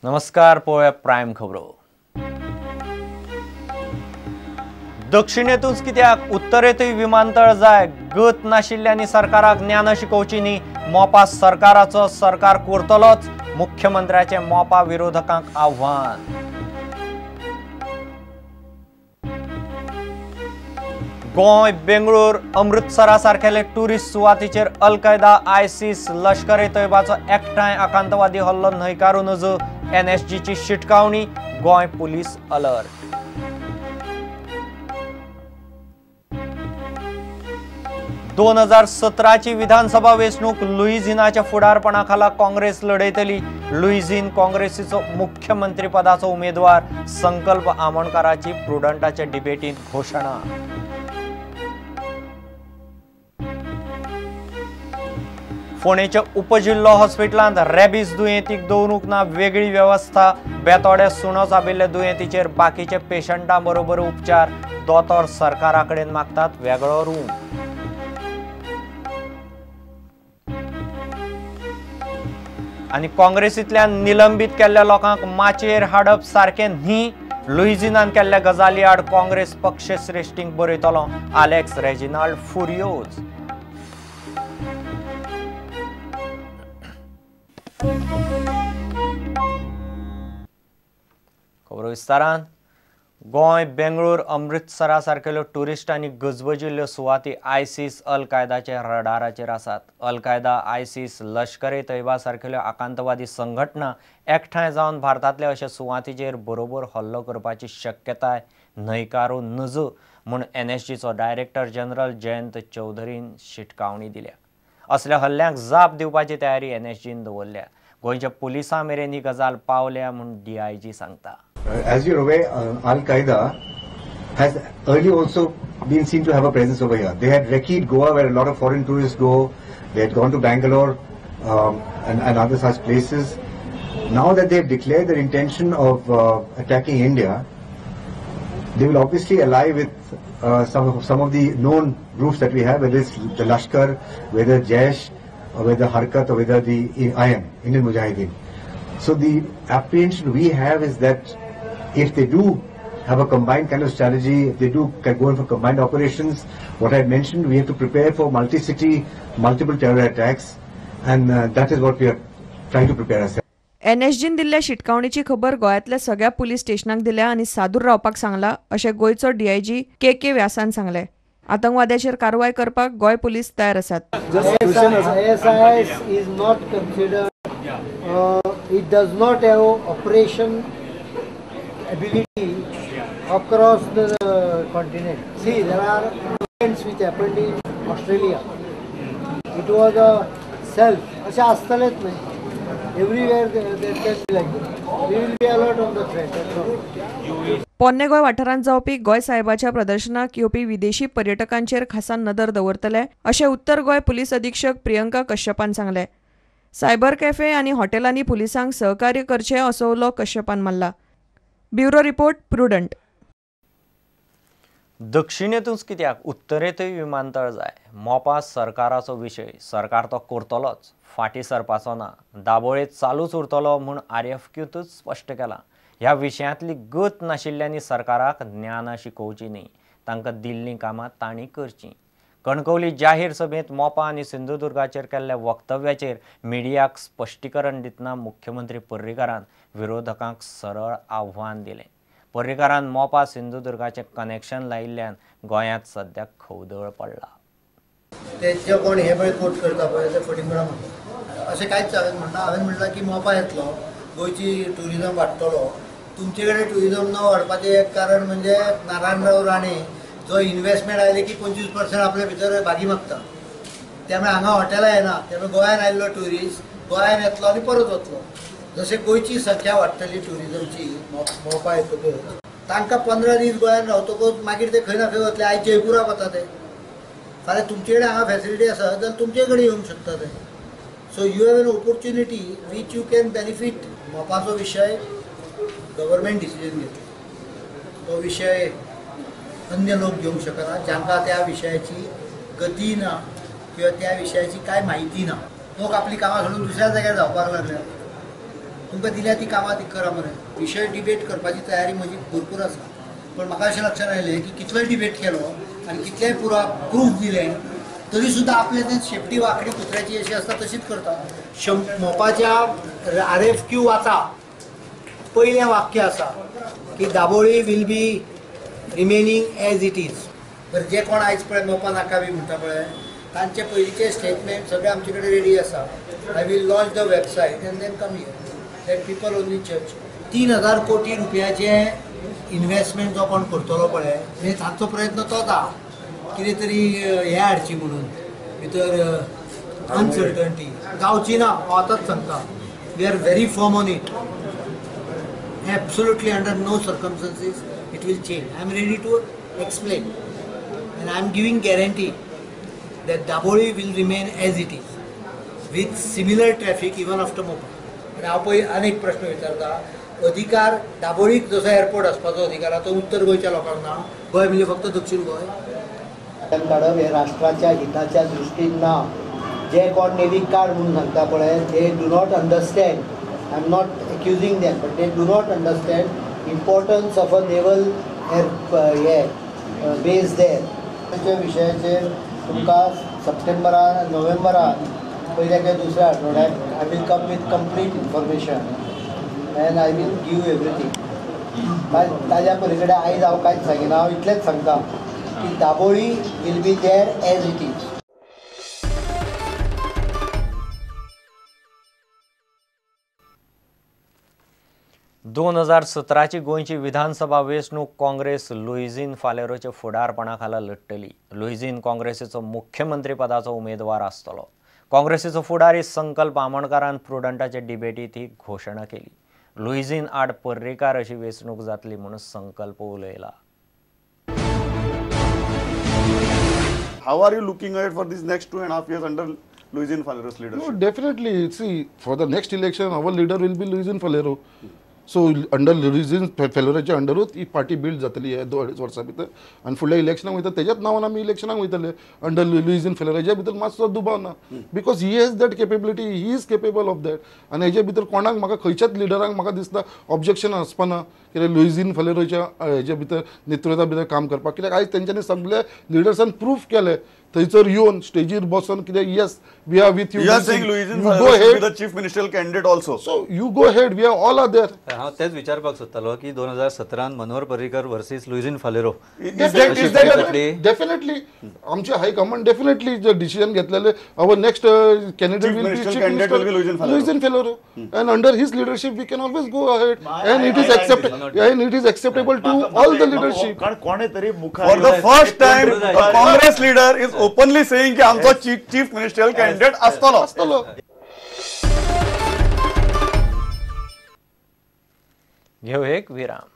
नमस्कार, पळोवया प्रायम खबरो. दक्षिणेतूच कित्याक उत्तरेतूय विमानतळ जाय, गत नाशिल्ल्यांनी सरकाराक ज्ञान शिकोवची न्ही. मोपा सरकाराचो सरकार करतलोच, मुख्यमंत्र्याचे मोपा विरोधकांक आव्हान. गोंय, बेंगळूर, अमृतसरा सारकेले टुरिस्ट सुवातीचेर अल कायदा, आयसीस, लश्कर ए तोयबाचो एकठांय आकांतवादी हल्लो न्हयकारू नजो, एनएसजीची शिटकावणी, गोंय पुलीस अलर्ट. 2017ची विधानसभा वेंचणूक लुईझिनाच्या फुडारपणा खाला काँग्रेस लढयतली. लुईझिन काँग्रेसीचो मुख्यमंत्रीपदाचो उमेदवार, संकल्प आमोणकाराची प्रुडंटाच्या डिबेटींत घोशणा. फोंडेच्या उपजिल्लो हॉस्पिटलांत रॅबीज दुयेंतीक दवरूंक ना वेगळी वेवस्था, बेतोड्या सुणो चाबिल्ल्या दुयेंतीचेर बाकीच्या पेशंटां बरोबर उपचार, दोतोर सरकारा कडेन मागतात वेगळो रूम. आनी काँग्रेसींतल्यान निलंबीत केल्ल्या लोकांक माचयेर हाडप सारकें न्ही, लुईझिनान केल्ल्या गजाली आड काँग्रेस पक्ष श्रेश्ठींक बरयतलो, आलेक्स रेजिनाल्ड फुरियोज. खबरो विस्तारान. गोंय, बेंगळूर, अमृतसरा सारकेल्यो टुरिस्ट आनी गजबजिल्ल्यो सुवाती आयसीस, अल कायदाच्या रडाराचेर आसात. अल कायदा, आयसीस, लश्कर ए तैयबा सारकेल्यो आकांतवादी संघटना एकठांय जावन भारतांतल्या अशा सुवातीचेर बरोबर हल्लो करपाची शक्यताय न्हयकारू नजो म्हूण एनएसजीचो डायरेक्टर जनरल जयंत चौधरीन शिटकावणी दिल्या. असल्या हल्ल्यांक जाप दिवपाची तयारी एनएसजीन दवरल्या. गोंयच्या पुलिसां मेरेन ही गजाल पावल्या म्हूण डीआयजी सांगता. As you're aware, Al Qaeda has early also been seen to have a presence over here. They had recce'd Goa, where a lot of foreign tourists go. They had gone to Bangalore and other such places. Now that they have declared their intention of attacking India, they will obviously ally with some of the known groups that we have, whether it's the Lashkar, whether Jaish, or whether Harkat, or whether the IM, Indian Mujahideen. So the apprehension we have is that if they do have a combined kind of strategy, if they do go in for combined operations, what I mentioned, we have to prepare for multi-city, multiple terror attacks, and that is what we are trying to prepare ourselves. एनएसजीन दिल्ल्या शिटकावणीची खबर गोंयांतल्या सगळ्या police स्टेशनांक दिल्या आनी सादूर रावपाक सांगला, अशें गोंयचो डीआयजी के के व्यासान सांगलें. आतंकवाद्याचेर कारवाय करपाक गोंय पुलीस तयार आसात. ISIS is not considered, it does not have operation ability across the continent. See, there are events which happened in Australia. It was a self. अशें आसतलेंच न्हय. Everywhere there can be like that. We will be alert on the threat. That's all. पोन्ने Goa वाठारांत जावपी गोंय साहेबाच्या प्रदर्शनाक येवपी विदेशी पर्यटकांचेर खासा नदर दवरतले, अशें उत्तर गोंय पुलीस अधीक्षक प्रियंका कश्यपान सांगलें. सायबर कॅफे आनी हॉटेलांनी पुलिसांक सहकार्य करचें असो उलो कश्यपान मारला. Bureau report, Prudent. दक्षिणेतूच कित्याक उत्तरेंतूय विमानतळ जाय. मोपा सरकाराचो विशय, सरकार तो करतलोच, फाटीं सरपाचो ना, दाबोळे चालूच उरतलो म्हूण आरएफक्यूतच स्पश्ट केलां. ह्या विशयांतली गत नाशिल्ल्यांनी सरकाराक ज्ञानां शिकोवची न्ही, तांकां दिल्लीं कामां तांणी करचीं. कणकवली जाहीर सभेंत मोपा आनी सिंधुदुर्गाचेर केल्ल्या वक्तव्याचेर मिडियाक स्पश्टीकरण दितना मुख्यमंत्री पर्रीकारान विरोधकांक सरळ आव्हान दिलें. पर्रीकारान मोपा सिंधुदुर्गाचें कनेक्शन लायिल्ल्यान गोंयांत सद्याक खवदळ पडला. ते जे कोण हे पळय कोट करता पळय ते फटींगपणा म्हणटा, अशें कांयच हांवें म्हणना. हांवें म्हणलां की मोपा येतलो, गोंयची ट्युरिजम वाडटलो. तुमचे कडेन ट्युरिजम न वाडपाचें एक कारण म्हणजे नारायणराव राणे जो इन्वेस्टमेंट आयले की 25% आपले भितर भागी मागता. त्यामुळे हांगा हॉटेलां येना, त्यामुळे गोंयान आयिल्लो ट्युरिस्ट गोंयान येतलो आनी परत वतलो. जशें गोंयची संख्या वाडटली ट्युरिजमची मोपा येतकच, तांकां 15 दीस गोंयान रावतकच मागीर ते खंय ना खंय वतले. आयज जयपुराक वता ते, फाल्यां तुमचे कडेन हांगा फॅसिलिटी आसा जाल्यार तुमचे कडेन येवंक शकता ते. So you have an opportunity which you can benefit. मोपाचो विशय गव्हर्मेंट डिसिजन घेतले, तो विशय अन्य लोक घेवंक शकना जांकां त्या विशयाची गती ना किंवा त्या विशयाची कांय म्हायती ना. लोक आपली कामां सोडून दुसऱ्या जाग्यार धांवपाक लागल्या. तुमकां दिल्या ती कामां ती करा मरे. विशय डिबेट करपाची तयारी म्हजी भरपूर आसा, पण म्हाका अशें लक्षांत आयलें की कितलोय डिबेट केलो आनी कितलेय पुरा प्रूफ दिलें तरी सुद्दां आपलें तें शेपटी वांकडी कुत्र्याची अशी आसता तशीच करता. मोपाच्या RFQ वाचा, पयलें वाक्य आसा की Dabolim will be remaining as it is. बरें, जे कोण आयज पळय मोपा नाका बी म्हणटा पळय तांचे पयलींचे स्टेटमेंट सगळे आमचे कडेन रेडी आसा. I will launch the website and then come here, that people only church. 3,000 कोटी रुपयाचे इन्वेस्टमेंट जो कोण करतलो पळय, म्हणजे तांचो प्रयत्न तोच आहा कितें तरी हें हाडची म्हणून भितर अनसर्टन्टी जावची ना. हांव आतांच सांगता, we are very firm on it. Absolutely under no circumstances it will change. I am ready to explain and I am giving guarantee that Dabolim will remain as it is with similar traffic even after Mopa. आनी हांव पळय आनी एक प्रश्न विचारता, अधिकार दाबोळीक जसो airport आसपाचो अधिकार आहा तो उत्तर गोंयच्या लोकांक ना? गोंय म्हणजे फक्त दक्षिण गोंय काडप हे राष्ट्राच्या हिताच्या दृश्टीन ना. जे कोण नेवीक कार्ड म्हणून सांगता पळय, they do not understand. I am not accusing them, but they do not understand importance of a naval air hey base there. ताच्या विशयाचेर तुमकां सप्टेंबरान नोव्हेंबरान पयल्या किंवा दुसऱ्या आठवड्याक I will come with complete information and I will give everything. ताज्या पलीकडे आयज हांव कांयच सांगिना, हांव इतलेंच सांगता की Dabolim will be there as it is. दोन 2017ची गोंयची विधानसभा वेंचणूक काँग्रेस लुईझिन फालेरोच्या फुडारपणा खाला लढटली. लुईझिन काँग्रेसीचो मुख्यमंत्रीपदाचो उमेदवार आसतलो. काँग्रेसीचो फुडारी संकल्प आमोणकारान प्रुडंटाचे डिबेटीत ही घोशणा केली. लुईझिन आड पर्रीकार अशी वेंचणूक जातली म्हणून संकल्प उलयला. How are you looking ahead for these next 2.5 years under Luizinho Faleiro's leadership? No, definitely. See, for the next election, our leader will be Luizinho Faleiro. So under Luizinho फालेरोच्या अंडरूच he party build जातली ह्या 2-2.5 वर्सां भितर आनी फुडल्या इलेक्शनाक वयता तेज्याच नांवान आमी इलेक्शनाक वयतले. अंडर लुईझिन फालेरोच्या भितर मातसो दुबाव ना, because he has that capability, he is capable of that. आनी हेजे भितर कोणाक म्हाका खंयच्याच लिडरांक म्हाका दिसता ऑब्जेक्शन आसपाना कित्याक लुईझिन फालेरोच्या हेजे भितर नेतृत्वा भितर काम करपाक. कित्याक आयज तेंच्यांनी सगळे लिडर्सान प्रूफ केलें थंयसर येवन स्टेजीर बसून कित्याक yes we are with you. You are saying Luizinho Faleiro should be the chief ministerial candidate also. So you go ahead, we are all are there. हांव तेच विचारपाक सोदतालो की 2017 मनोहर पर्रीकर वर्सीस लुईझिन फालेरो. डेफिनेटली आमचे हायकमांड डेफिनेटली जे डिसिजन घेतलेले, our next candidate will be chief minister Luizinho Faleiro and under his leadership we can always go ahead and it is accepted and it is acceptable to all the leadership. कारण कोणे तरी मुखार for the first time a Congress leader is openly saying की आमचो chief ministerial candidate आसतलो. आसतलो. घेऊ एक विराम.